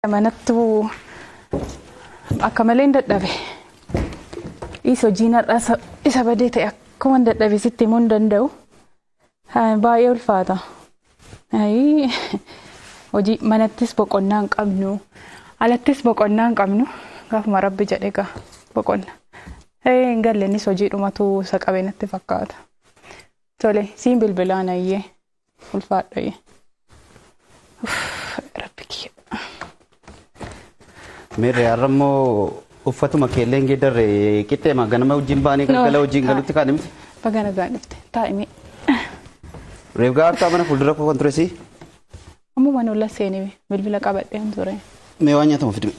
Manattuu akka malee hin dadhabe. Dhiis hojiin har'aa isa badee ta'e akkuma hin dadhabe sitti himuu hin danda'u. Baay'ee ulfaata. Hojii manattis boqonnaa hin qabnu. Alattis boqonnaa hin qabnu. Gaafuma rabbi jedhe egaa boqonna. Hin galle innis hojii dhumatu isa qabe natti fakkaata. Tole siin bilbilaan ayyee ulfaadha. Rabbi kiyya. Meerre har'a immoo uffatuma keellee hin geeddarre qixxeema ganama wajjin baanee galgala wajjin galutti kaane miti. Baga nagaan dhufte. Taa'imi. Reef gaartaa mana fuuldura koo kan ture si. Ammuma nolla seenee bilbila qabadheen ture. Mee waan nyaatamu fidime.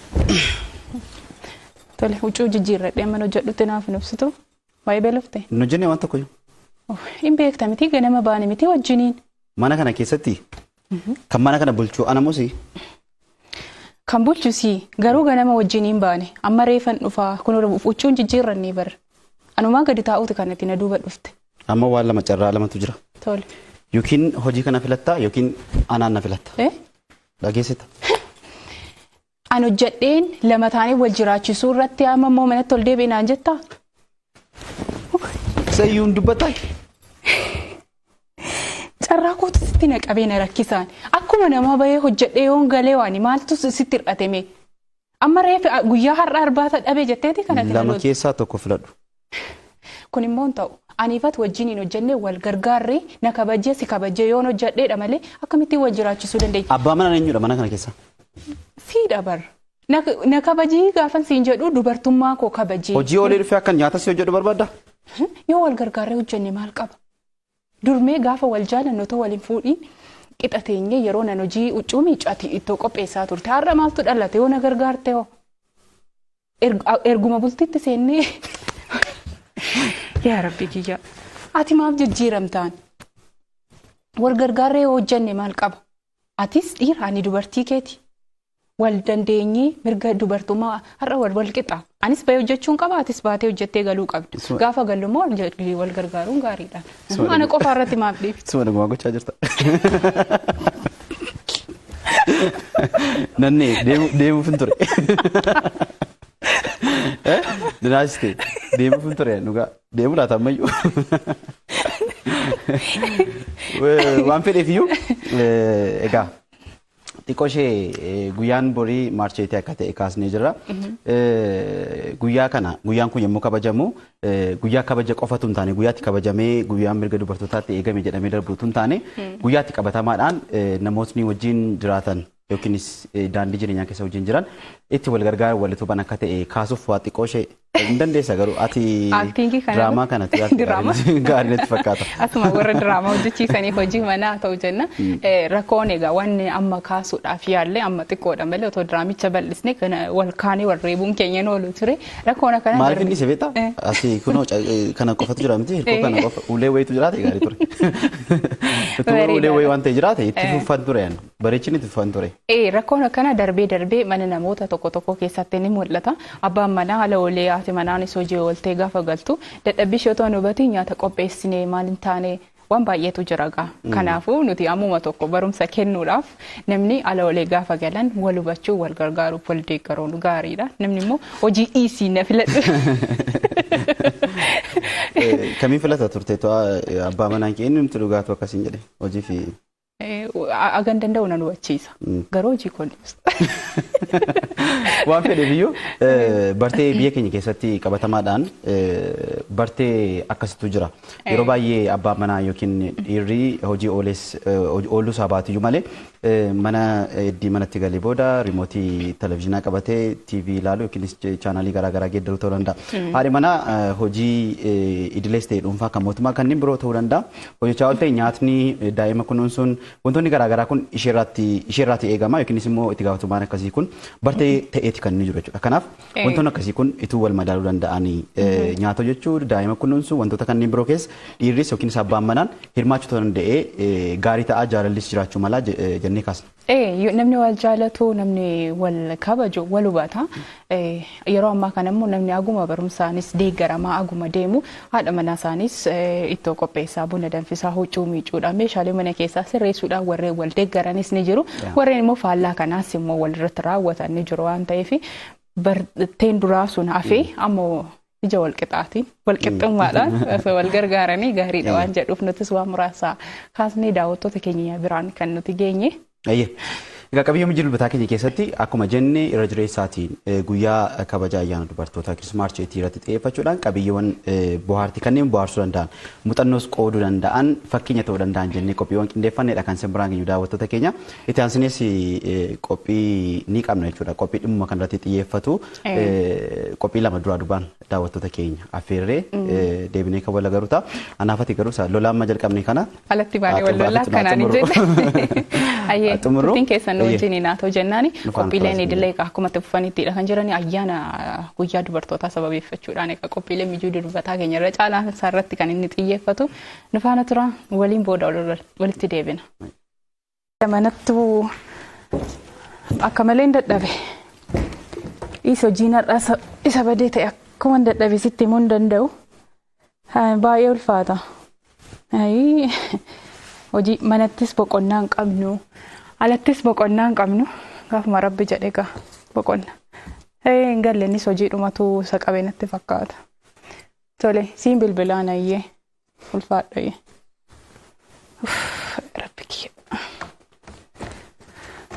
Tole huccuu jijjiirradhee mana hojjedhutti naaf hin obsitu. Waa'ee beelofte. Hin hojjenne waan tokko iyyuu. Hin beekta miti ganama baane miti wajjiniin. Mana kana keessatti kan mana kana bulchu ana moo si? Kan bulchu si garuu ganama wajjiniin baane amma reefan dhufaa kun huccuun jijjiirrannee bar. Anumaa gadi taa'uuti kan ati na duuba dhufte. Amma waan lama carraa lamatu jira. Tole. Yookiin hojii kana filattaa yookiin anaan na filatta. Eh? Dhageessita. An hojjedheen lama taanee wal jiraachisuu irratti amma immoo manatti ol deebi'i naan jettaa? Isa iyyuu hin dubbataa? Carraa kootu sitti na qabee na rakkisaan. Akkuma namaa bahee hojjedhee yoon galee waan maaltu sitti hir'ate mee? Amma reefi guyyaa har'a arbaata dhabee jetteeti kanatti na Lama loltu. keessaa tokko filadhu. Kun immoo hin ta'u. Aniifat wajjiniin hojjennee wal gargaarree na kabajjee si kabajjee yoon hojjedheedha malee akkamittiin wal jiraachisuu dandeenya? Abbaa manaa eenyudha mana kana keessa? Siidha bar. Na kabajii gaafan siin jedhu dubartummaa koo kabajii. Hojii oolee dhufee akkan nyaata si hojjedhu barbaadda? Yoo wal gargaarree hojjenne maal qaba? Durmee gaafa wal jaalannu otoo wal hin fuudhiin qixa teenyee yeroo nan hojii huccuu miiccu ati ittoo qopheessaa turte. Har'a maaltu dhalate yoo na gargaarte hoo? Erguma bultitti seennee yaa rabbi kiyya ati maaf jijjiiramtaan? Wal gargaarree yoo hojjenne maal qaba? Atis dhiira ani dubartii keeti. Wal dandeenyee mirga dubartummaa har'a wal wal qixa. Anis bahee hojjechuun qaba atis baatee hojjettee galuu qabda. Gaafa gallu immoo wal gargaaruun gaariidha. Ana qofa irratti maaf dhiifta? Suma dhugumaa gochaa jirta. Nanne deemuuf hin ture. Dinaasiste deemuuf hin ture dhugaa deemuu laata ammayyuu. Waan fedheef iyyuu egaa xiqqoo ishee guyyaan borii maarcheetii akka ta'e kaasnee jirra. Guyyaa kana guyyaan kun yommuu kabajamu guyyaa kabaja qofatu hin taane guyyaatti kabajamee guyyaan mirga dubartootaatti eegame jedhamee darbuutu hin taane guyyaatti qabatamaadhaan namootni wajjin jiraatan yookiinis daandii jireenyaa keessa wajjin jiran itti wal gargaaran wal utuban akka ta'e kaasuuf waa xiqqoo ishee hin dandeessa garuu ati Actingii kana diraamaa kana Diraamaa? gaarii natti fakkaata. Asuma warra diraamaa hojjechiisaniif hojii manaa ta'u jenna. Rakkoon egaa wanni amma kaasuudhaaf yaalle amma xiqqoodha malee otoo diraamicha bal'isne kana wal kaanee wal reebuun keenya hin oolu ture. Rakkoon akkanaa Maaliif darbe- inni si beektaa? Asii kunoo kana qofatu jira miti hirkoo kana qofa ulee wayitu jiraate gaarii ture. Utuu ulee wayii waan ta'e jiraate itti fufan ture ani. Bareechin itti fufan ture. Rakkoon akkanaa darbee darbee mana namoota tokko tokko keessatti ni mul'ata. Abbaan manaa haala oolee haati manaanis hojii ooltee gaafa galtu dadhabbii ishee otoo hin hubatiin nyaata qopheessinee maal hin taane waan baay'eetu jira gaa. Kanaafuu nuti ammuma tokko barumsa kennuudhaaf namni ala oolee gaafa galan wal hubachuu wal gargaaruuf wal deeggaruun gaariidha. Namni immoo hojii dhiisii na filadhu. Kamiin filata turte abbaa manaan kee inni nuti dhugaatu akkasiin jedhe hojii fi Agan danda'u nan hubachiisa. Garuu hojii koo dhiisa. Waan fedheef iyyuu bartee biyya keenya keessatti qabatamaadhaan bartee akkasitu jira. Yeroo baay'ee abbaan manaa yookiin dhiirri hojii ooles ooluu isaa baatiyyuu malee mana heddii manatti galee booda riimootii televizyiinaa qabatee TV ilaalu yookiinis chaanaalii garaagaraa geeddaruu ta'uu danda'a. Haadhi manaa hojii idilees ta'e dhuunfaa kan mootummaa kanneen biroo ta'uu danda'a. Hojjechaa oolte nyaatni daa'ima kunuunsuun wantoonni garaagaraa kun isheerraati eegama yookiinis immoo itti gaafatamummaan akkasii kun bartee ta'eeti kan inni jiru jechuudha. Kanaaf wantoonni akkasii kun ituu wal madaaluu danda'anii nyaata hojjechuu daa'ima kunuunsuu wantoota kanneen biroo keessa dhiirris yookiinis abbaan manaan hirmaachuu danda'ee gaarii ta'aa jaalallis jiraachuu mala jennee jennee kaasna. Namni wal jaalatu, namni wal kabaju, wal hubata. Yeroo ammaa kana immoo namni aguma barumsaanis deeggaramaa aguma deemu haadha manaa isaanis ittoo qopheessaa, buna danfisaa, huccuu miicuudhaan, meeshaalee mana keessaa sirreessuudhaan warreen wal deeggaranis ni jiru. Warreen immoo faallaa kanaas immoo walirratti raawwatan ni jiru waan ta'eef, barteen duraa sun hafee ammoo ija wal qixaatiin, wal qixxummaadhaan osoo wal gargaaranii gaariidha waan jedhuuf, nutis waan muraasa kaasnee daawwattoota keenya biraan kan nuti geenye. Ayyee. Egaa qabiyyee mijii dilbataa keenya keessatti akkuma jenne irra jireessaatiin guyyaa kabaja ayyaana dubartootaa yookiis March 8 irratti xiyyeeffachuudhaan qabiyyeewwan bohaartii kanneen bohaarsuu danda'an, muuxannoos qooduu danda'an, fakkeenya ta'uu danda'an jennee qophiiwwan qindeeffannedha kan isin biraan geenyu, daawwattoota keenya. Itti aansinees qophii ni qabna jechuudha. Qophii dhimmuma kanarratti xiyyeeffatu qophii lama duraa duubaan daawwattoota keenya affeerree deebinee kan wal agarru ta'a. Anaafati garuu isa lola amma jalqabne kana Alatti baanee wal lollaa akkanaan hin jenne. Ayyee, Xumurru. Turtiin keessan nu wajjin naa ta'u jennaani. Nufaan Qophiileen turaa. Idilee akkuma itti fufanittidha kan jirani. Ayyaana guyyaa dubartootaa sababeeffachuudhaan egaa qophiileen mijuu dilbataa keenya irra caalaan isaa irratti kan inni xiyyeeffatu. Nu faana tura, waliin booda walitti deebina. Manattuu akka malee hin dadhabe. Dhiis, hojiin har'aa isa badee ta'e akkuma hin dadhabe sitti himuu hin danda'u. Baay'ee ulfaata. Ayii, hojii manattis boqonnaa hin qabnu. Alattis boqonnaa hin qabnu. Gaafuma Rabbi jedhe egaa boqonna. Hin galle, innis hojii dhumatu isa qabe natti fakkaata. Tole, siin bilbilaan. Ayyee, ulfaadha. Rabbi kiyya.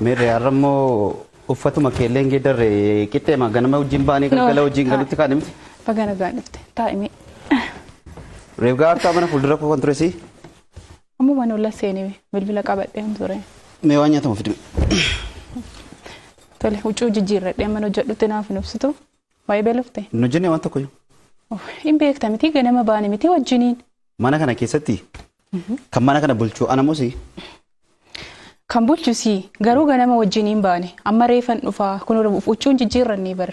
Meerre, har'a immoo uffatuma keelleen geeddarre, qixxeema ganama wajjin baanii galgala wajjin galutti kaane miti. Baga nagaan dhufte. Taa'imee. Reef gaartaa mana fuuldura koo kan ture si. Ammuma nolla seenee bilbila qabadheen ture. Mee waan nyaatamu fidime. Tole, huccuu jijjiirradhee mana hojjedhutti naaf hin ibsitu. Waa'ee beelofte. Nu jenne waan tokko iyyuu. Hin beekta miti, ganama baane miti wajjiniin. Mana kana keessatti kan mana kana bulchuu ana moo si? Kan bulchu si, garuu ganama wajjiniin baane, amma reefan dhufaa, kun huccuun jijjiirrannee bar.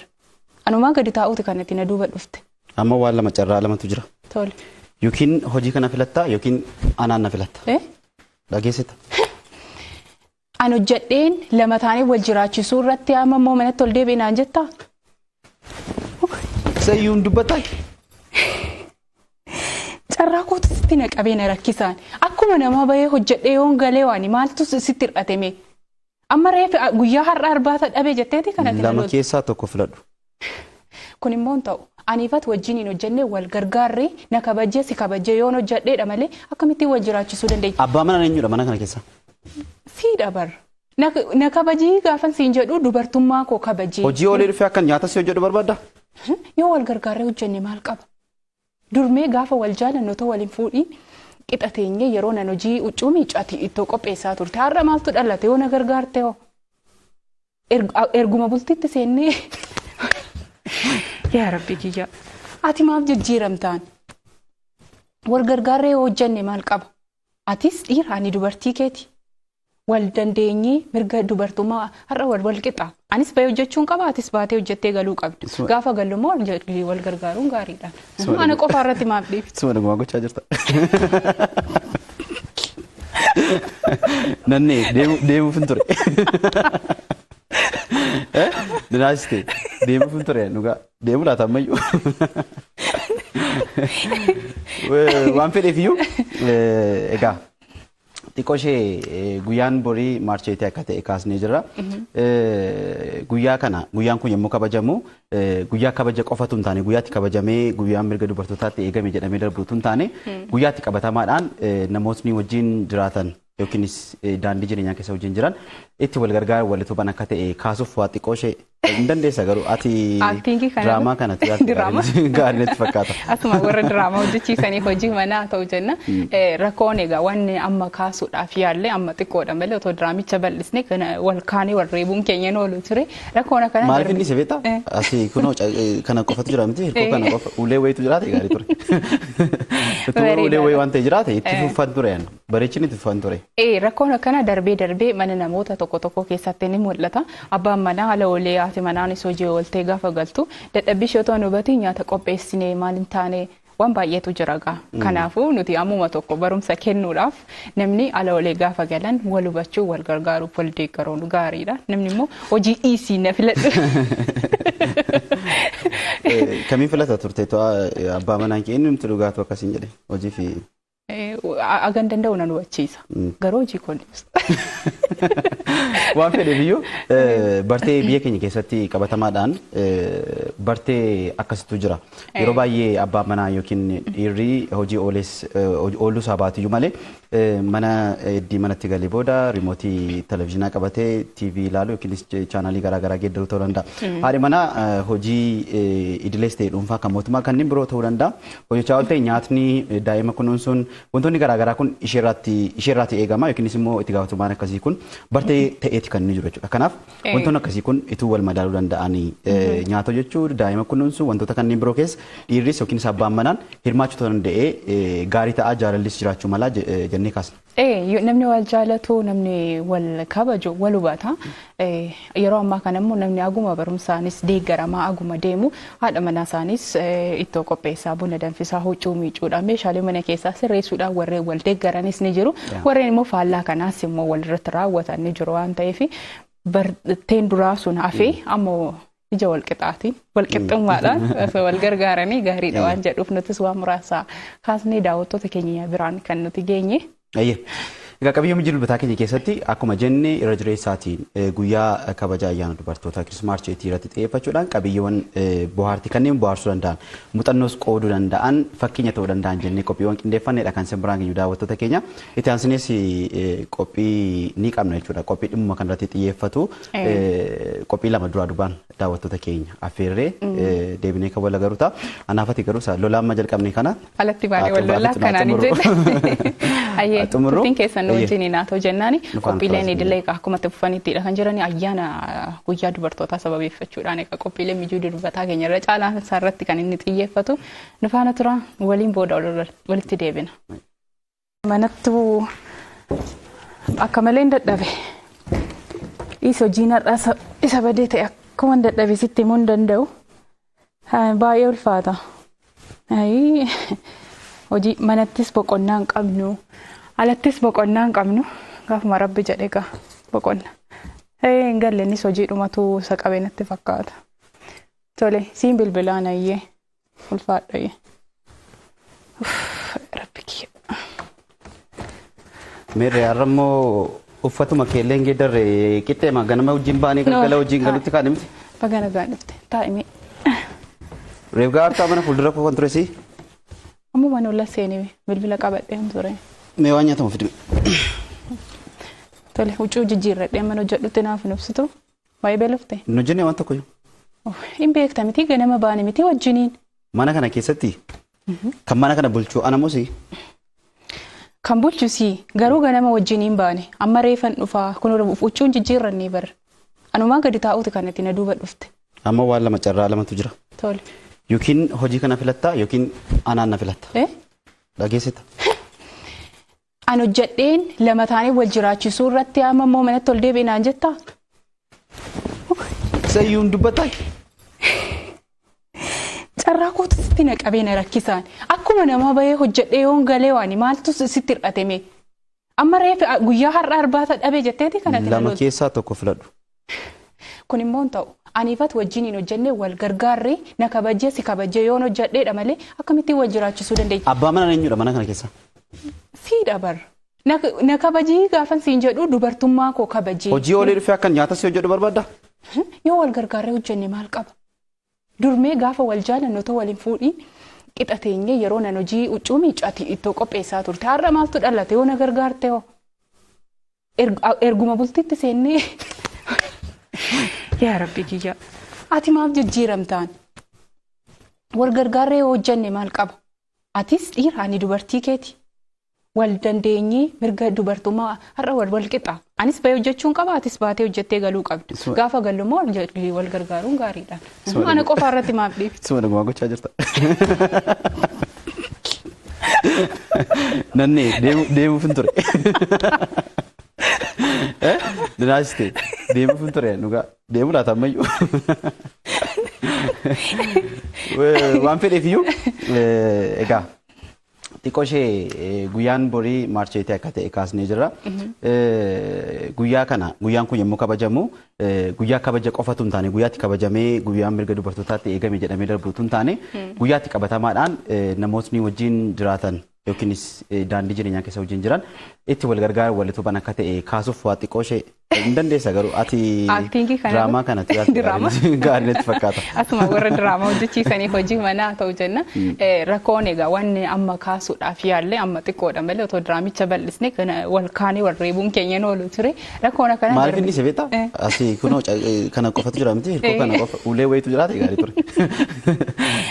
Anumaa gadi taa'uuti kan itti na duuba dhufte. Amma waan lama, carraa lamatu jira. Tole. Yookiin hojii kana filattaa yookiin anaan na filatta. Eh? Dhageessita. An hojjedheen lama taanee wal jiraachisuu irratti amma immoo manatti ol deebi'inaan jettaa? Sayyuun dubbataa? Carraa kootu sitti na qabee na rakkisaan. Akkuma nama bahee hojjedhee yoon galee waan maaltu sitti hir'ate mee? Amma reefi guyyaa har'a arbaata dhabee jetteeti kanatti na Lama loltu. keessaa tokko filadhu. Kun immoo hin ta'u. Aniifat wajjiniin hojjennee wal gargaarree, na kabajjee si kabajjee yoon hojjedheedha malee akkamittiin wal jiraachisuu dandeenya? Abbaa mana eenyudha mana kana keessa? Siidha bar. Na kabajii gaafan siin jedhu, dubartummaa koo kabajii. Hojii oolee dhufee akkan nyaata si hojjedhu barbaadda? Yoo wal gargaarree hojjenne maal qaba? Durmee gaafa wal jaalannu otoo wal hin fuudhiin qixa teenyee yeroo nan hojii huccuu miicati ittoo qopheessaa turte. Har'a maaltu dhalate yoo na gargaarte hoo? Erguma bultitti seennee, yaa Rabbi kiyya. Ati maaf jijjiiramtaan? Wal gargaarree yoo hojjenne maal qaba? Atis dhiira, ani dubartii keeti. Wal dandeenyee mirga dubartummaa har'a wal wal qixa. Anis bahee hojjechuun qaba, atis baatee hojjettee galuu qabdi. Gaafa gallu immoo wal gargaaruun gaariidha. Ana qofa irratti maaf dhiifti? Suma dhugumaa gochaa jirta. Nanne deemuuf hin ture. Dinaasiste, deemuuf hin ture dhugaa. Deemuu laata ammayyuu? Waan fedheef iyyuu, egaa xiqqoo ishee guyyaan borii March 8 akka ta'e kaasnee jirra. Guyyaa kana, guyyaan kun yommuu kabajamu, guyyaa kabaja qofatu hin taane, guyyaatti kabajamee guyyaan mirga dubartootaatti eegame jedhamee darbuutu hin taane, guyyaatti qabatamaadhaan namootni wajjin jiraatan yookiinis daandii jireenyaa keessa wajjin jiran itti wal gargaaran, wal utuban akka ta'e kaasuuf waa xiqqoo ishee hin dandeessa, garuu ati Actingii kana diraamaa kana Diraamaa? gaarii natti fakkaata. Asuma warra diraamaa hojjechiisaniif hojii manaa ta'u jenna. Rakkoon egaa wanni amma kaasuudhaaf yaalle amma xiqqoodha malee otoo diraamicha bal'isne kana wal kaanee wal reebuun keenya hin oolu ture. Rakkoon akkanaa Maaliif inni si beektaa? Asii kunoo kana qofatu jira miti, hirkoo kana qofa, ulee wayitu jiraate gaarii ture. Utuu ulee wayii waan ta'e jiraate itti fuffan ture, bareechin itti fuffan ture. Rakkoon akkanaa darbee darbee mana namoota tokko tokko keessatti ni mul'ata. Abbaan manaa haala oolee, haati manaanis hojii ooltee gaafa galtu dadhabbii ishee otoo hin hubatiin nyaata qopheessinee maal hin taane Waan baay'eetu jira gaa. Kanaafuu nuti ammuma tokko barumsa kennuudhaaf namni ala olee gaafa galan wal hubachuu, wal gargaaruuf, wal deeggaruun gaariidha. Namni immoo hojii dhiisii na filadhu. Kamiin filata turte abbaa manaa kee inni nuti dhugaatu akkasiin jedhe hojii fi Agan danda'u nan hubachiisa. Garuu hojii koo dhiisa. Waan fedheef iyyuu bartee biyya keenya keessatti qabatamaadhaan bartee akkasitu jira. Yeroo baay'ee abbaan manaa yookiin dhiirri hojii ooles ooluu isaa baatu iyyuu malee mana heddii manatti galee booda riimootii televizyiinaa qabatee TV ilaalu yookiin chaanaalii garaagaraa geeddaruu ta'uu danda'a. Haadhi manaa hojii idilees ta'e dhuunfaa kan mootummaa kanneen biroo ta'uu danda'a. Hojjechaa oolte nyaatni daa'ima kunuunsuun wantoonni garaagaraa kun isheerraati eegama yookiinis immoo itti gaafatamummaan akkasii kun bartee ta'eeti kan inni jiru jechuudha. Kanaaf wantoonni akkasii kun ituu wal madaaluu danda'anii nyaata hojjechuu, daa'ima kunuunsuu, wantoota kanneen biroo keessa dhiirris yookiinis abbaan manaan hirmaachuu danda'ee gaarii ta'a, jaalallis jiraachuu mala jennee kaasna. Namni wal jaalatu, namni wal kabaju, wal hubata. Yeroo ammaa kana immoo namni aguma barumsaanis deeggaramaa aguma deemu haadha manaa isaanis ittoo qopheessaa, buna danfisaa, huccuu miicuudhaan, meeshaalee mana keessaa sirreessuudhaan warreen wal deeggaranis ni jiru. Warreen immoo faallaa kanaas immoo walirratti raawwatan ni jiru waan ta'eef barteen duraa sun hafee ammoo ija wal qixaatiin wal qixxummaadhaan osoo wal gargaaranii gaariidha waan jedhuuf nutis waan muraasa kaasnee daawwattoota keenya biraan kan nuti geenye. Ayyee. Egaa qabiyyee mijii dilbataa keenya keessatti akkuma jenne irra jireessaatiin guyyaa kabaja ayyaana dubartootaa Kirismaas Maarcheetii irratti xiyyeeffachuudhaan qabiyyeewwan bohaartii kanneen bohaarsuu danda'an, muuxannoos qooduu danda'an, fakkeenya ta'uu danda'an jennee qophiiwwan qindeeffannedha kan isin biraan geenyu daawwattoota keenya. Itti aansinees qophii ni qabna jechuudha. Qophii dhimmuma kanarratti xiyyeeffatu qophii lama duraa duubaan daawwattoota keenya affeerree deebinee kan wal agarru ta'a. Anaafati garuu lola amma jalqabne kana Alatti baanee wal lollaa akkanaan hin jenne. Ayyee, turtiin keessan nu wajjin naa ta'u jennaani qophiileen idilee egaa akkuma itti fufanittidha kan jirani ayyaana guyyaa dubartootaa sababeeffachuudhaan egaa qophiileen mijuu dilbataa keenya irra caalaan isaa irratti kan inni xiyyeeffatu nu faana tura, waliin booda walitti deebina. Manattuu akka malee hin dadhabe. Dhiis, hojiin har'aa isa badee ta'e akkuma hin dadhabe sitti himuu hin danda'u. Baay'ee ulfaata. Hojii manattis boqonnaa hin qabnu. Alattis boqonnaa hin qabnu. Gaafuma Rabbi jedhe egaa boqonna. Hin galle, innis hojii dhumatu isa qabe natti fakkaata. Tole, siin bilbilaan. Ayyee, ulfaadha. Rabbi kiyya. Meerre, har'a immoo uffatuma keellee hin geeddarre, qixxeema ganama wajjin baanee galgala wajjin galutti kaane miti. Baga nagaan dhufte. Taa'imee. Reef gaartaa mana fuuldura koo kan ture si. Ammuma nolla seenee bilbila qabadheen ture. Mee waan nyaatamu fidime. Tole, huccuu jijjiirradhee mana hojjedhutti naaf hin ibsitu. Waa'ee beelofte? Hin hojjenne waan tokko iyyuu. Hin beekta miti, ganama baane miti wajjiniin. Mana kana keessatti kan mana kana bulchuu ana moo si? Kan bulchu si, garuu ganama wajjiniin baane, amma reefan dhufaa kun huccuun jijjiirrannee bar. Anumaa gadi taa'uuti kan ati na duuba dhufte. Amma waan lama, carraa lamatu jira. Tole. Yookiin hojii kana filattaa yookiin anaan na filatta. Eh? Dhageessita. An hojjedheen lama taanee wal jiraachisuu irratti amma immoo manatti ol deebi'e naan jettaa? Isa iyyuu hin dubbataa? Carraa kootu sitti na qabee na rakkisaan. Akkuma namaa bahee hojjedhee yoon galee waan maaltu sitti hir'ate mee? Amma reefi guyyaa har'a arbaata dhabee jetteeti kanatti na Lama loltu. keessaa tokko filadhu. Kun immoo hin ta'u. Aniifat wajjiniin hojjennee wal gargaarree, na kabajjee si kabajjee yoon hojjedheedha malee akkamittiin wal jiraachisuu dandeenya? Abbaa manaa eenyudha mana kana keessa? Siidha bar. Na kabajii gaafan siin jedhu dubartummaa koo kabajii. Hojii oolee dhufee akkan nyaata si hojjedhu barbaadda? Yoo wal gargaarree hojjenne maal qaba? Durmee gaafa wal jaalannu otoo wal hin fuudhiin qixa teenyee yeroo nan hojii huccuu miiccu ati ittoo qopheessaa turte. Har'a maaltu dhalate yoo na gargaarte hoo? Erguma bultitti seennee, yaa Rabbi kiyya, ati maaf jijjiiramtaan? Wal gargaarree yoo hojjenne maal qaba? Atis dhiira, ani dubartii keeti. Wal dandeenyee mirga dubartummaa har'a wal wal qixa. Anis bahee hojjechuun qaba, atis baatee hojjettee galuu qabda. Gaafa gallu immoo wal gargaaruun gaariidha. Ana qofa irratti maaf dhiifte? Suma dhugumaa gochaa jirta. Nanne deemuuf hin ture. Dinaasiste deemuuf hin ture, dhugaa. Deemuu laata ammayyuu? Waan fedheef iyyuu egaa xiqqoo ishee guyyaan borii March 8 akka ta'e kaasnee jirra. Guyyaa kana, guyyaan kun yommuu kabajamu, guyyaa kabaja qofatu hin taane, guyyaatti kabajamee guyyaan mirga dubartootaatti eegame jedhamee darbuutu hin taane, guyyaatti qabatamaadhaan namootni wajjin jiraatan yookiinis daandii jireenyaa keessa wajjin jiran itti wal gargaaran, wal utuban akka ta'e kaasuuf waa xiqqoo ishee hin dandeessa, garuu ati Actingii kana diraamaa kana Diraamaa? gaarii natti fakkaata. Asuma warra diraamaa hojjechiisaniif hojii manaa ta'u jenna. Rakkoon egaa wanni amma kaasuudhaaf yaalle amma xiqqoodha malee, otoo diraamicha bal'isne kana wal kaanee wal reebuun keenya hin oolu ture. Rakkoon akkana Maaliif inni si beektaa? Asii kunoo kana qofatu jira miti, hirkoo kana qofa, ulee wayitu jiraate gaarii ture.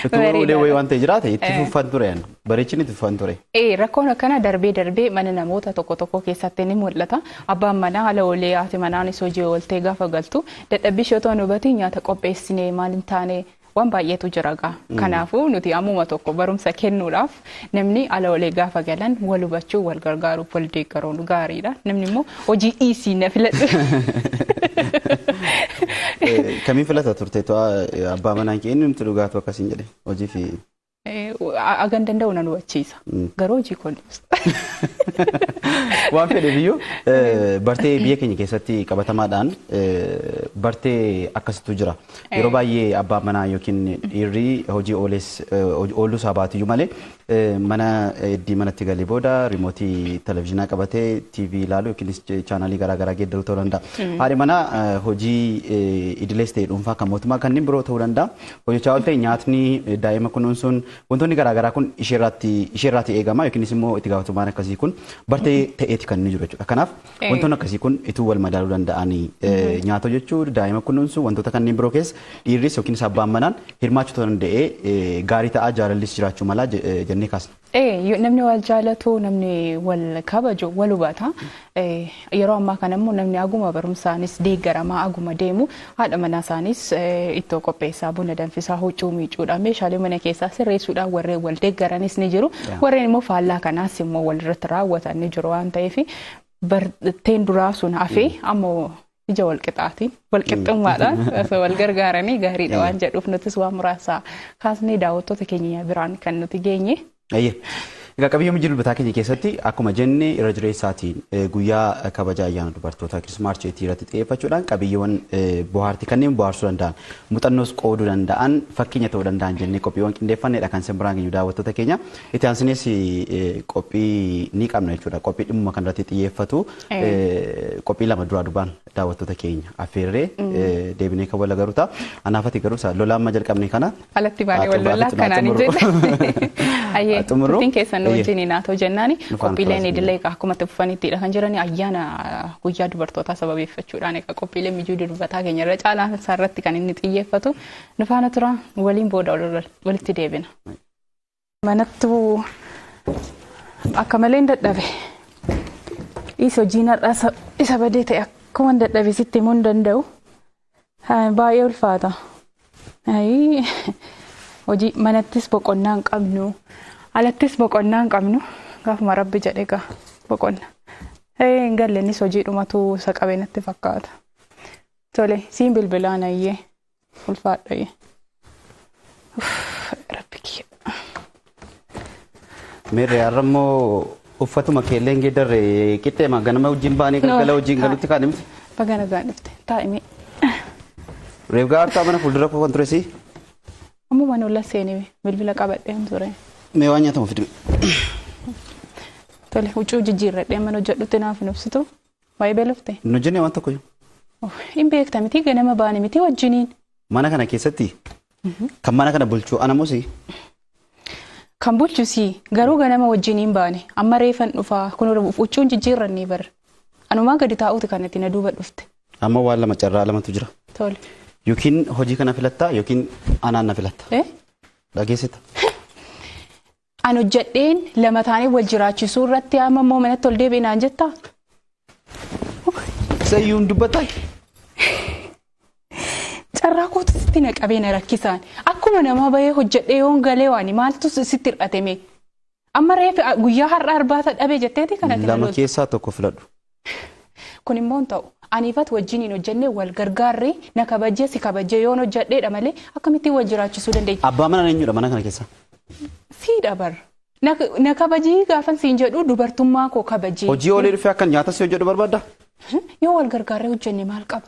Utuu ulee wayii waan ta'e jiraate itti fufan ture, bareechin itti fufan ture. Rakkoon akkana darbee darbee mana namoota tokko tokko keessatti ni mul'ata. Abbaan manaa ala oolee, haati manaanis hojii ooltee gaafa galtu, dadhabbii ishee otoo hin hubatiin nyaata qopheessinee maal hin taane, waan baay'eetu jira gaa. Kanaafuu nuti ammuma tokko barumsa kennuudhaaf, namni ala oolee gaafa galan wal hubachuu, wal gargaaruuf, wal deeggaruun gaariidha. Namni immoo hojii dhiisii na filadhu. Kamiin filata turte abbaa manaan kee inni nuti dhugaatu akkasiin jedhe hojii fi Agan danda'u nan hubachiisa. Garuu hojii koo dhiisa. Waan fedheef iyyuu bartee biyya keenya keessatti qabatamaadhaan bartee akkasitu jira. Yeroo baay'ee abbaan manaa yookiin dhiirri hojii ooles ooluu isaa baatu iyyuu malee, mana heddii manatti galee booda remote televezyiinaa qabatee TV ilaalu yookiinis chaanaalii garaagaraa geeddaruu ta'uu danda'a. Haadhi manaa hojii idilees ta'e dhuunfaa, kan mootummaa, kanneen biroo ta'uu danda'a. Hojjechaa ooltee nyaatni, daa'ima kunuunsuun, wantoonni garaagaraa kun isheerraatti eegama yookiinis immoo itti gaafatamummaan akkasii kun bartee ta'eeti kan inni jiru jechuudha. Kanaaf wantoonni akkasii kun ituu wal madaaluu danda'anii, nyaata hojjechuu, daa'ima kunuunsuu, wantoota kanneen biroo keessa dhiirris yookiinis abbaan manaan hirmaachuu danda'ee gaarii ta'a, jaalallis jiraachuu mala jennee kaasna. Namni wal jaalatu, namni wal kabaju wal hubata. Yeroo ammaa kana immoo namni aguma barumsaanis deeggaramaa aguma deemu, haadha manaa isaanis ittoo qopheessaa, buna danfisaa, huccuu miicuudhaan, meeshaalee mana keessaa sirreessuudhaan warreen wal deeggaranis ni jiru. Warreen immoo faallaa kanaas immoo walirratti raawwatan ni jiru waan ta'eef, barteen duraa sun hafee ammoo ija wal qixaatiin, wal qixxummaadhaan osoo wal gargaaranii gaariidha waan jedhuuf, nutis waan muraasa kaasnee daawwattoota keenya biraan kan nuti geenye. Ayyee. Egaa qabiyyee mijii dubbataa keenya keessatti akkuma jenne, irra jireessaatiin guyyaa kabaja ayyaana dubartootaa March 8 irratti xiyyeeffachuudhaan qabiyyeewwan bohaartii kanneen bohaarsuu danda'an, muuxannoos qooduu danda'an, fakkeenya ta'uu danda'an jennee qophiiwwan qindeeffannedha kan isin biraan geenyu, daawwattoota keenya. Itti aansinees qophii ni qabna jechuudha. Qophii dhimma kanarratti xiyyeeffatu qophii lama duraa duubaan daawwattoota keenya affeerree deebinee kan wal agarru ta'a. Anaafati garuu lola amma jalqabne kana Alatti baanee wal lollaa kanaan hin jenne. Ayyee, turtiin keessan nu wajjin naa ta'u jennaani, qophiileen idilee akkuma itti fufanittidha kan jirani. Ayyaana guyyaa dubartootaa sababeeffachuudhaan egaa qophiileen mijuu dubbataa keenya irra caalaan isaa irratti kan inni xiyyeeffatu. Nu faana tura, waliin booda walitti deebina. Manattuu akka malee hin dadhabe. Dhiisi, hojiin har'aa isa badee ta'e akkuma hin dadhabe sitti himuu hin danda'u. Baay'ee ulfaata. Hojii manattis boqonnaa hin qabnu. Alattis boqonnaa hin qabnu. Gaafuma Rabbi jedhe egaa boqonna. Hin galle, innis hojii dhumatu isa qabe natti fakkaata. Tole, siin bilbilaan, ayyee. Ulfaadha. Rabbi kiyya. Meerre, har'a immoo uffatuma keelleen geeddarre, qixxeema ganama wajjin baanee galgala wajjin galutti kaane miti. Baga nagaan dhufte. Taa'imee. Reefgaa harkaa mana fuuldura koo kan ture si. Ammuma nulla seenee bilbila qabadheen ture. Mee waan nyaatamu fidime. Tole, huccuu jijjiirradhee mana hojjedhutti naaf hin ibsitu. Waa'ee beelofte. Hin hojjenne waan tokko. Hin beekta miti, ganama baane miti wajjiniin. Mana kana keessatti kan mana kana bulchuu ana moo si? Kan bulchu si, garuu ganama wajjiniin baane, amma reefan dhufaa, kun huccuun jijjiirrannee bar. Anumaa gadi taa'uuti kan itti na duuba dhufte. Amma waan lama, carraa lamatu jira. Tole. Yookiin hojii kana filattaa yookiin anaan na filatta. Eh? Dhageessita. An hojjedheen lama taanee wal jiraachisuu irratti amma immoo manatti ol deebi'inaan jettaa? Sayyuun dubbataa? Carraa kootu sitti na qabee na rakkisaan. Akkuma nama bahee hojjedhee yoon galee waan maaltu sitti hir'ateme? Amma reefi guyyaa har'a arbaata dhabee jetteeti kanatti na Lama loltu. keessaa tokko filadhu. Kun immoo hin ta'u. Aniifat wajjin hin hojjenne wal gargaarree na kabajjee si kabajjee yoon hojjedheedha malee akkamittiin wal jiraachisuu dandeenya? Abbaa manaa eenyudha mana kana keessa? Siidha bara. Na kabajii gaafan siin jedhu dubartummaa koo kabajii. Hojii oolee dhufee akkan nyaata si hojjedhu barbaadda? Yoo wal gargaarree hojjenne maal qaba?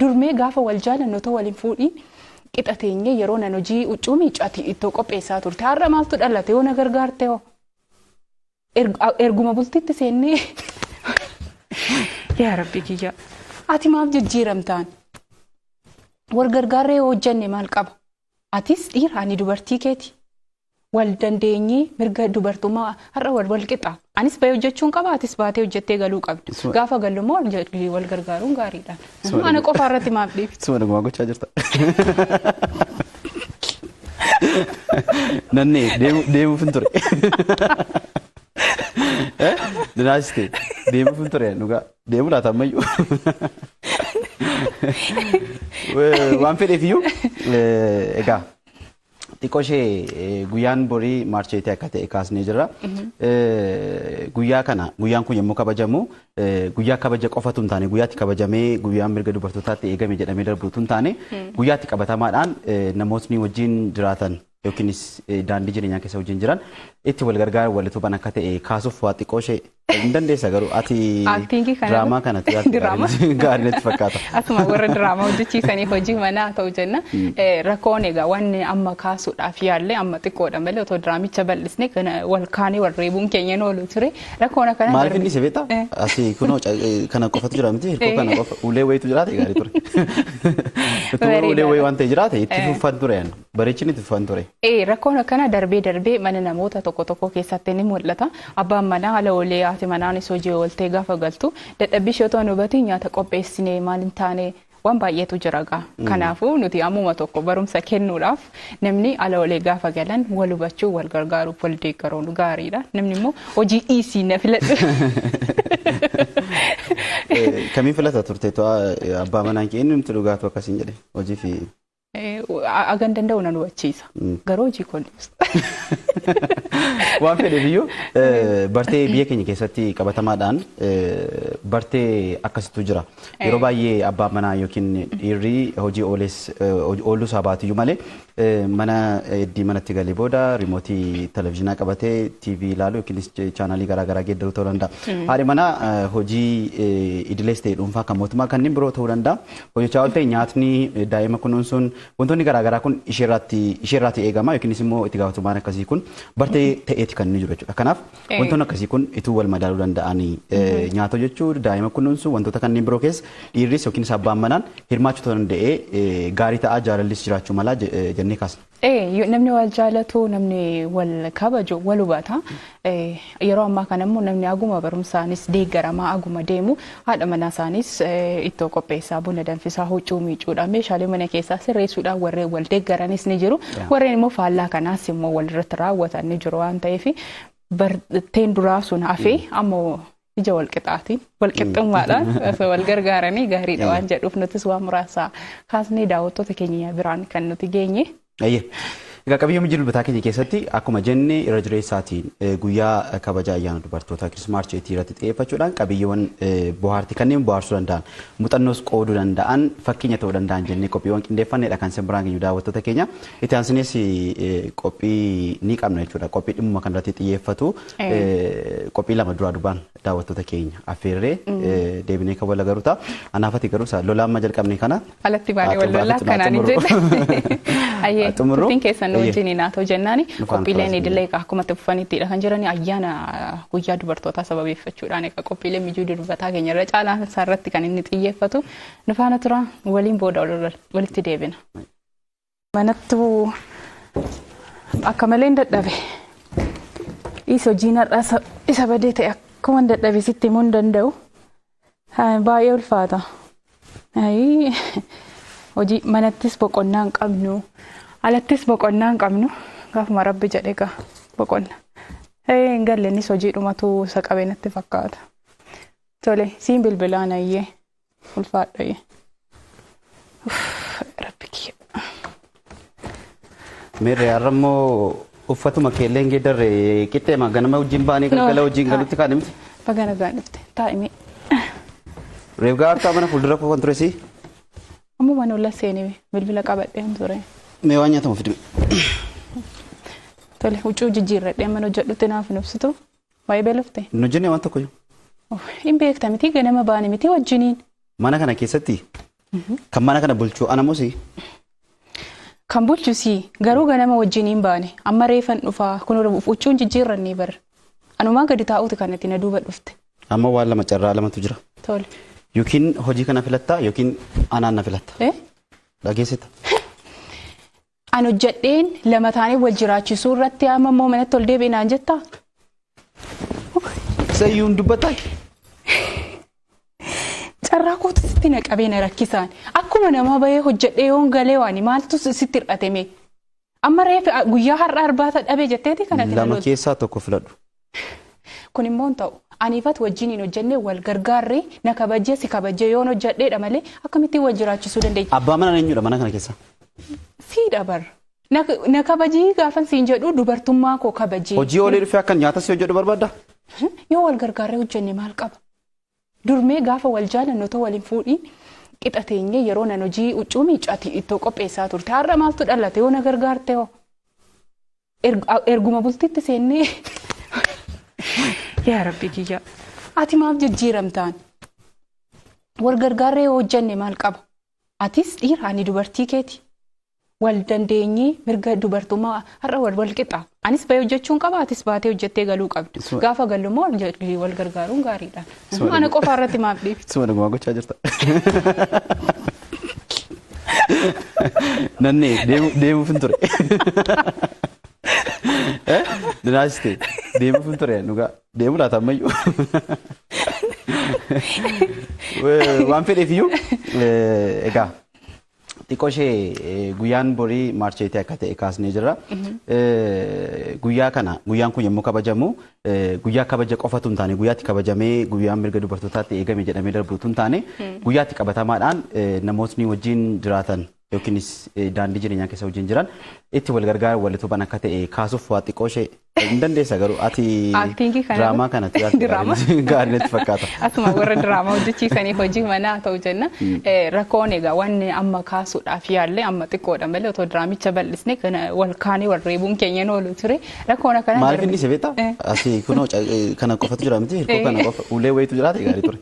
Durmee gaafa wal jaalannu otoo waliin fuudhiin qixa teenyee yeroo nan hojii huccuu miicati ittoo qopheessaa turte. Har'a maaltu dhalate yoo na gargaarte hoo? Erguma bultitti seennee yaa rabbi kiyya ati maaf jijjiiramtaan? Wal gargaarree yoo hojjenne maal qaba? Atis dhiira ani dubartii keeti. Wal dandeenyee mirga dubartummaa har'a wal wal qixa. Anis bahee hojjechuun qaba atis baatee hojjettee galuu qabdu. Gaafa gallu immoo wal gargaaruun gaariidha. Ana qofa irratti maaf dhiiftu? Suma dhugumaa gochaa jirta. Nannee deemuuf hin ture. Dinaasiste deemuuf hin ture dhugaa deemuu laata ammayyuu. Waan fedheef iyyuu egaa xiqqoo ishee guyyaan borii maarcheetii akka ta'e kaasnee jirra. Guyyaa kana guyyaan kun yommuu kabajamu guyyaa kabaja qofatu hin taane guyyaatti kabajamee guyyaan mirga dubartootaatti eegame jedhamee darbuutu hin taane guyyaatti qabatamaadhaan namootni wajjin jiraatan yookiinis daandii jireenyaa keessa wajjin jiran itti wal gargaaran wal utuban akka ta'e kaasuuf waa xiqqoo ishee hin dandeessa garuu ati Actingii kana diraamaa kana Diraamaa? gaarii natti fakkaata. Asuma warra diraamaa hojjechiisaniif hojii manaa ta'u jenna. Rakkoon egaa wanni amma kaasuudhaaf yaalle amma xiqqoodha malee otoo diraamicha bal'isne kana wal kaanee wal reebuun keenya hin oolu ture. Rakkoon akkana Maaliif inni si beektaa? Asii kunoo kana qofatu jira miti hirkoo kana qofa ulee wayitu jiraate gaarii ture. Utuu ulee wayii waan ta'e jiraate itti fufan ture yan bareechin itti fufan ture. Rakkoon akkana darbee darbee mana namoota tokko tokko keessatti ni mul'ata. Abbaan manaa haala oolee haati manaanis hojii ooltee gaafa galtu dadhabbii ishee otoo hin hubatiin nyaata qopheessinee maal hin taane waan baay'eetu jira gaa. Kanaafuu nuti ammuma tokko barumsa kennuudhaaf namni ala oolee gaafa galan wal hubachuu wal gargaaruuf wal deeggaruun gaariidha. Namni immoo hojii dhiisii na filadhu. Kamiin filata turte abbaa manaan kee inni nuti dhugaatu akkasiin jedhe hojii fi Agan danda'u nan hubachiisa. Garuu hojii koo dhiisa. Waan fedheef iyyuu bartee biyya keenya keessatti qabatamaadhaan bartee akkasitu jira. Yeroo baay'ee abbaan manaa yookiin dhiirri hojii ooles ooluu isaa baatu iyyuu malee mana heddii manatti galee booda riimootii televizyiinaa qabatee TV ilaalu yookiinis chaanaalii garaagaraa geeddaruu ta'uu danda'a. Haadhi manaa hojii idilees ta'e dhuunfaa kan mootummaa kanneen biroo ta'uu danda'a. Hojjechaa ooltee nyaatni daa'ima kunuunsuun wantoonni garaagaraa kun isheerraatti eegama yookiinis immoo itti gaafatamummaan akkasii kun bartee ta'eeti kan inni jiru jechuudha. Kanaaf wantoonni akkasii kun ituu wal madaaluu danda'anii nyaata hojjechuu daa'ima kunuunsuu wantoota kanneen biroo keessa dhiirris yookiinis abbaan manaan hirmaachuu ta'uu danda'ee gaarii ta'aa jaalallis jiraachuu malaa jennee kaasna. Namni wal jaalatu namni wal kabaju wal hubata. Yeroo ammaa kana immoo namni aguma barumsaanis deeggaramaa aguma deemu haadha manaa isaanis ittoo qopheessaa buna danfisaa huccuu miicuudhaan meeshaalee mana keessaa sirreessuudhaan warreen wal deeggaranis ni jiru. Warreen immoo faallaa kanaas immoo walirratti raawwatan ni jiru waan ta'eef barteen duraa sun hafee ammoo ija wal qixaatiin wal qixxummaadhaan osoo wal gargaaranii gaariidha waan jedhuuf nutis waan muraasa kaasnee daawwattoota keenya biraan kan nuti geenye. Ayyee. Egaa qabiyyee mijii dubbataa keenya keessatti akkuma jenne irra jireessaatiin guyyaa kabaja ayyaana dubartootaa Kirismaarcheetii irratti xiyyeeffachuudhaan qabiyyeewwan bohaartii kanneen bohaarsuu danda'an muuxannoos qooduu danda'an fakkeenya ta'uu danda'an jennee qophiiwwan qindeeffannedha kan isin biraan geenyu daawwattoota keenya. Itti aansinees qophii ni qabna jechuudha. Qophii dhimma kanarratti xiyyeeffatu qophii lama duraa duubaan daawwattoota keenya affeerree deebinee kan wal agarru ta'a. Anaafati garuu lola amma jalqabne kana Alatti baanee wal lollaa akkanaan hin jenne. Ayyee turtiin keessan nu wajjin haa ta'u jennaani qophiileen idilee akkuma itti fufanittidha kan jirani ayyaana guyyaa dubartootaa sababeeffachuudhaan egaa qophiileen mijuu durbataa keenya irra caalaa isaarratti kan inni xiyyeeffatu nu faana tura waliin booda walitti deebina. Manattuu akka malee hin dadhabe. Isa hojiin har'aa isa badee ta'e akkuma hin dadhabe sitti himuu hin danda'u. Baay'ee ulfaata. Hojii manattis boqonnaa hin qabnu. Alattis boqonnaa hin qabnu. Gaafuma rabbi jedhe egaa boqonna. Hin galle innis hojii dhumatu isa qabe natti fakkaata. Tole siin bilbilaan ayyee ulfaadha ayyee. Rabbi kiyya. Meerre har'a immoo uffatuma keellee hin geeddarre qixxeema ganama wajjin baanee galgala wajjin galutti kaane miti. Baga nagaan dhufte taa'imee. Reef gaaftaa mana fuuldura koo kan ture si? Ammuma nulla seenee bilbila qabadheen ture. Mee waan nyaatamu fidime. Tole, huccuu jijjiirradhee mana hojjedhutti naaf hin ibsitu. Waa'ee beelofte. Hin hojjenne waan tokkoyyuu. Hin beekta miti, ganama baane miti wajjiniin. Mana kana keessatti kan mana kana bulchuu ana moo si? Kan bulchu si, garuu ganama wajjiniin baane. Amma reefan dhufaa kun huccuun jijjiirrannee bara. Anumaa gadi taa'uuti kan itti na duuba dhufte. Amma waan lama, carraa lamatu jira. Tole. Yookiin hojii kana filattaa yookiin anaan na filatta. Eh? Dhageessita. An hojjedheen lama taanee wal jiraachisuu irratti amma immoo manatti ol deebi'i naan jettaa? Sayyuun dubbataa? Carraa kootu sitti na qabee na rakkisaan. Akkuma nama bahee hojjedhee yoon galee waan maaltu sitti hir'ate mee? Amma reefi guyyaa har'a arbaata dhabee jetteeti kanatti na Lama loltu. keessaa tokko filadhu. Kun immoo hin ta'u. Aniifat wajjiniin hojjennee wal gargaarree, na kabajjee si kabajjee yoon hojjedheedha malee akkamittiin wal jiraachisuu dandeenya? Abbaa manaa eenyudha mana kana keessa? Siidha bara. Na kabajii gaafan siin jedhu dubartummaa koo kabajii. Hojii oolee dhufee akkan nyaata si hojjedhu barbaadda? Yoo wal gargaarree hojjenne maal qaba? Durmee gaafa wal jaalannu otoo waliin fuudhiin qixa teenyee yeroo nan hojii huccuu miicati ittoo qopheessaa turte. Har'a maaltu dhalate yoo na gargaarte hoo? Erguma bultitti seennee. Yaa Rabbi kiyya. Ati maaf jijjiiramtaan? Wal gargaarree yoo hojjenne maal qaba? Atis dhiira, ani dubartii keeti. Wal dandeenyee mirga dubartummaa har'a wal wal qixa. Anis bahee hojjechuun qaba, atis baatee hojjettee galuu qabdu. Gaafa gallu immoo wal gargaaruun gaariidha. Ana qofa irratti maaf dhiiftu? Suma dhugumaa gochaa jirta. Nannee deemuuf hin ture. Dinaasiste deemuuf hin ture, dhugaa deemuu laata ammayyuu. Waan fedheef iyyuu, egaa xiqqoo ishee guyyaan borii maarcheetii akka ta'e kaasnee jirra. Guyyaa kana, guyyaan kun yommuu kabajamu, guyyaa kabaja qofatu hin taane, guyyaatti kabajamee guyyaan mirga dubartootaatti eegame jedhamee darbuutu hin taane, guyyaatti qabatamaadhaan namootni wajjin jiraatan yookiinis daandii jireenyaa keessa wajjin jiran itti wal gargaaran, wal utuban akka ta'e kaasuuf waa xiqqoo ishee hin dandeessa, garuu ati Actingii kana diraamaa kanatti Diraamaa? gaarii natti fakkaata. Asuma warra diraamaa hojjechiisaniif hojii manaa ta'u jenna. Rakkoon egaa wanni amma kaasuudhaaf yaalle amma xiqqoodha malee otoo diraamicha bal'isne kana wal kaanee wal reebuun keenya hin oolu ture. Rakkoon akkana Maaliif inni si beektaa? Asii kunoo kana qofatu jira miti, hirkoo kana qofa, ulee wayitu jiraate gaarii ture.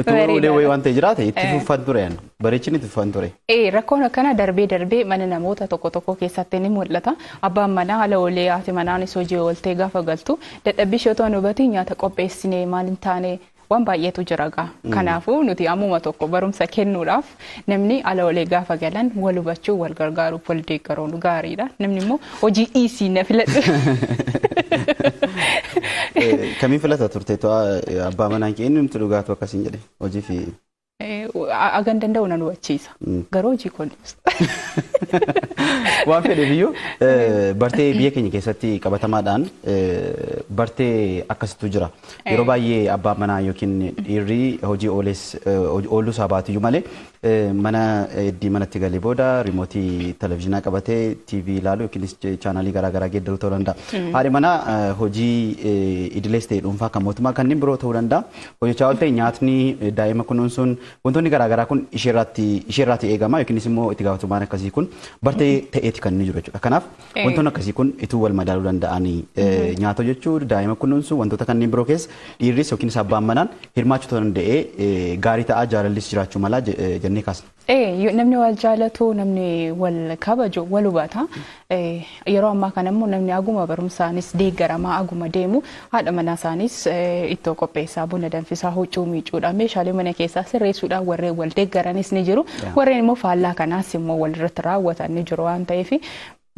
Utuu ulee wayii waan ta'e jiraate itti fufan ture yan. Bareechin itti fufan ture. Rakkoon akkana darbee darbee mana namoota tokko tokko keessatti ni mul'ata. Abbaan manaa haala oolee, haati manaanis hojii ooltee gaafa galtu dadhabbii ishee otoo hin hubatiin nyaata qopheessinee maal hin taane waan baay'eetu jira gaa. Kanaafuu nuti ammuma tokko barumsa kennuudhaaf, namni ala oolee gaafa galan wal hubachuu, wal gargaaruuf, wal deeggaruun gaariidha. Namni immoo hojii dhiisii na filadhu. Kamiin filata turte abbaa manaan kee inni nuti dhugaatu akkasiin jedhe hojii fi Agan danda'u nan hubachiisa. Garuu hojii kun Waan fedheef iyyuu, bartee biyya keenya keessatti qabatamaadhaan bartee akkasitu jira. Yeroo baay'ee abbaan manaa yookiin dhiirri hojii ooles ooluu isaa baatiyyuu malee mana heddii manatti galee booda riimootii televezyiinaa qabatee TV ilaalu yookiinis chaanaalii garaagaraa geeddaruu ta'uu danda'a. Haadhi manaa hojii idilees ta'e dhuunfaa kan mootummaa kanneen biroo ta'uu danda'a. Hojjechaa ol ta'e, nyaatni, daa'ima kunuunsuun, wantoonni garaagaraa kun isheerraatti eegama yookiinis immoo itti gaafatamummaan akkasii kun bartee ta'eeti kan inni jiru jechuudha. Kanaaf wantoonni akkasii kun ituu wal madaaluu danda'anii, nyaata hojjechuu, daa'ima kunuunsuu, wantoota kanneen biroo keessa dhiirris yookiinis abbaan manaan hirmaachuu ta'uu danda'ee gaarii ta'a, jaalallis jiraachuu mala jennee kaasna. Namni wal jaalatu, namni wal kabaju wal hubata. Yeroo ammaa kana immoo namni aguma barumsaanis deeggaramaa aguma deemu haadha manaa isaanis ittoo qopheessaa, buna danfisaa, huccuu miicuudhaan, meeshaalee mana keessaa sirreessuudhaan warreen wal deeggaranis ni jiru. Warreen immoo faallaa kanaas immoo walirratti raawwatan ni jiru waan ta'eef,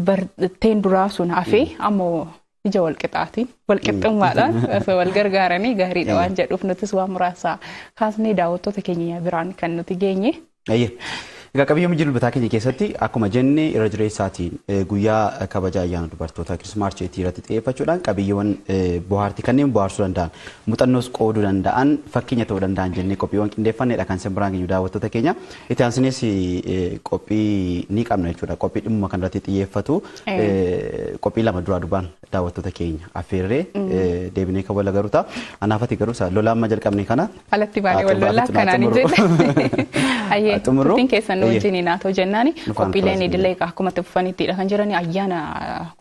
barteen duraa sun hafee ammoo ija wal qixaatiin, wal qixxummaadhaan osoo wal gargaaranii gaariidha waan jedhuuf nutis waan muraasa kaasnee daawwattoota keenya biraan kan nuti geenye. Ayyee. Egaa qabiyyee mijii dilbataa keenya keessatti akkuma jenne irra jireessaatiin guyyaa kabaja ayyaana dubartootaa March 8 irratti xiyyeeffachuudhaan qabiyyeewwan bohaartii kanneen bohaarsuu danda'an, muuxannoos qooduu danda'an, fakkeenya ta'uu danda'an jennee qophiiwwan qindeeffannedha kan isin biraan geenyu, daawwattoota keenya. Itti aansinees qophii ni qabna jechuudha. Qophii dhimma kanarratti xiyyeeffatu qophii lama duraa duubaan daawwattoota keenya affeerree deebinee kan wal agarru ta'a. Anaafati garuu lola amma jalqabne kana Alatti baanee wal lollaa akkanaan hin jenne. Ayyee, turtiin keessan nu wajjin naatoo jennaani, qophiileen idilee akkuma itti fufanittidha kan jirani. Ayyaana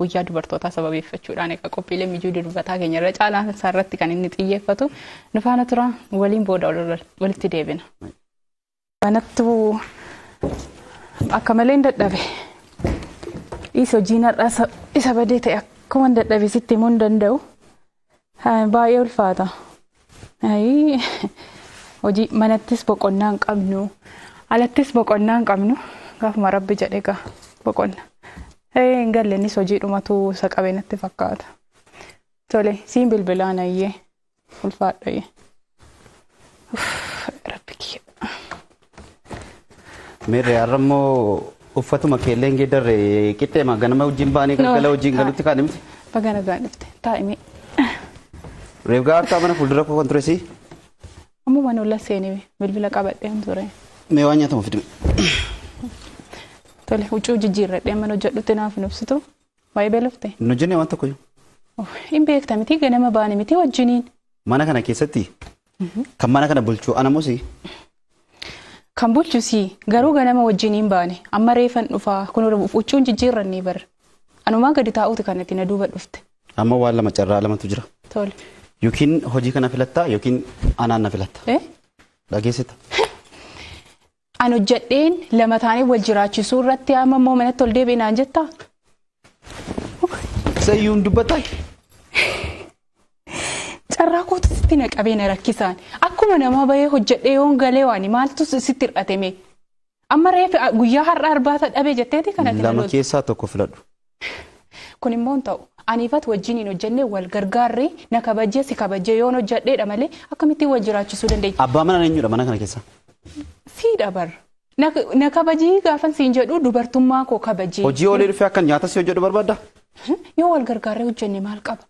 guyyaa dubartootaa sababeeffachuudhaan egaa qophiileen mijuu dilbataa keenya irra caalaan isaarratti kan inni xiyyeeffatu. Nu faana tura, waliin booda walitti deebina. Manattuu akka malee hin dadhabe. Dhiisi, hojiin har'aa isa badee ta'e akkuma hin dadhabe sitti himuu hin danda'u. Baay'ee ulfaata. Hojii manattis boqonnaa hin qabnu. Alattis boqonnaa hin qabnu. Gaafuma Rabbi jedhe egaa boqonna. Hin galle, innis hojii dhumatu isa qabe natti fakkaata. Tole, siin bilbilaan. Ayyee, ulfaadha. Rabbi kiyya. Meerre, har'a immoo uffatuma keellee hin geeddarre, qixxeema ganama wajjin baanii galgala wajjin galutti kaadhe miti. Baga nagaan dhufte. Taa'imee. Reef gaartaa mana fuuldura koo kan ture si. Ammuma nulla seenee bilbila qabadheen ture. Mee waan nyaatamu fidime. Tole, huccuu jijjiirradhee mana hojjedhutti naaf hin ibsitu. Waa'ee beelofte. Nu jenne waan tokko. Hin beekta miti, ganama baane miti wajjiniin. Mana kana keessatti kan mana kana bulchuu ana moo si? Kan bulchu si, garuu ganama wajjiniin baane, amma reefan dhufaa, kun huccuun jijjiirrannee bara. Anumaa gadi taa'uuti kan itti na duuba dhufte. Amma waan lama, carraa lamatu jira. Tole. Yookiin hojii kana filattaa yookiin anaan na filatta. Eh? Dhageessita. An hojjedheen lama taanee wal jiraachisuu irratti amma immoo manatti ol deebi'inaan jettaa? Sayyuun dubbataa? Carraa kootu sitti na qabee na rakkisaan. Akkuma nama bahee hojjedhee yoon galee waan maaltu sitti hir'atame? Amma reefi guyyaa har'a arbaata dhabee jetteeti kanatti na Lama loltu. keessaa tokko filadhu. Kun immoo hin ta'u. Aniifat wajjiniin hojjennee wal gargaarree, na kabajjee si kabajjee yoon hojjedheedha malee akkamittiin wal jiraachisuu dandeenya? Abbaa mana eenyudha mana kana keessa? Siidha bar. Na kabajii gaafan siin jedhu, dubartummaa koo kabajii. Hojii oolee dhufee akkan nyaata si hojjedhu barbaadda? Yoo wal gargaarree hojjenne maal qaba?